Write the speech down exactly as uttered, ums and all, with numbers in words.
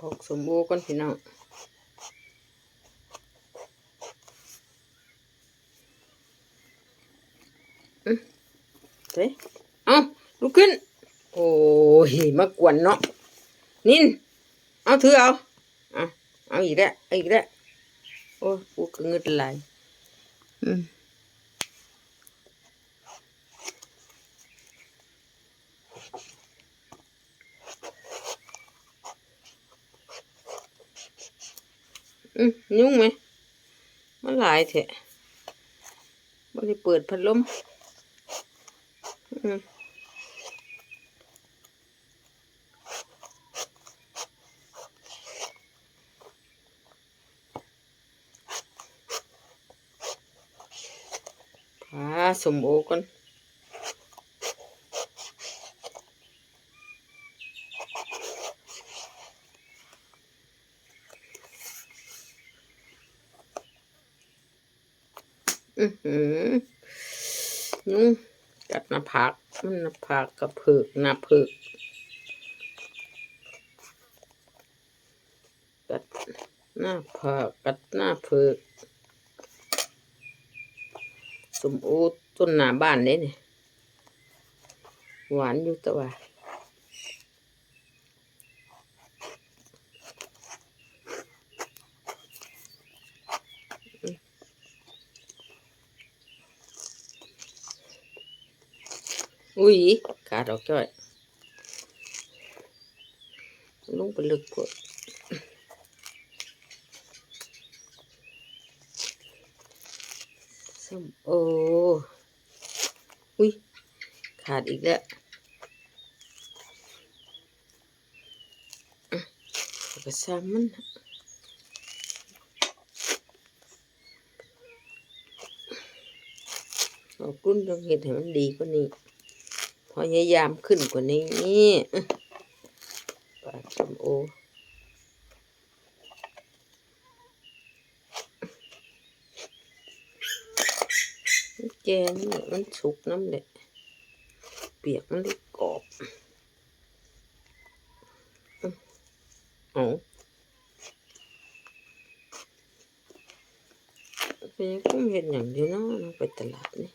ปอกส้มโอก่อนพี่น้อง อืม เฮ้ย เอา ลุกขึ้น โอ้ย มากวนเนาะ นิน เอา ถือเอา เอา เอาอีกแล้ว เอาอีกแล้ว โอ้ย กูก็งึดหลาย อืม อืม ยุงไหม มันหลายแท้ บ่ได้เปิดพัดลม อืม ผ่าส้มโอก่อน อือหือ ยุงกัดหน้าผาก มันหน้าผากกระเพิก หน้าเพิก กัดหน้าผาก กัดหน้าเพิก ส้มโอต้นหน้าบ้านเด้นี่ หวานอยู่แต่ว่า อุ๊ย ขาดออกจ้อย ลงไปลึกโพด ส้มโอ อุ๊ย ขาดอีกแล้ว อ่ะ ก็ซ่ำมัน ขอบคุณต้องเฮ็ดให้มันดีกว่านี้ พยายามขึ้นกว่านี้ อื้อ ปาดส้มโอ มันแก่นี่แหละ มันสุกนำแหละ เปียกมันเลยกรอบ อื้อ เอา เป็นยังคงเฮ็ดหยังอยู่เนาะ เนาะ ไปตลาดนี่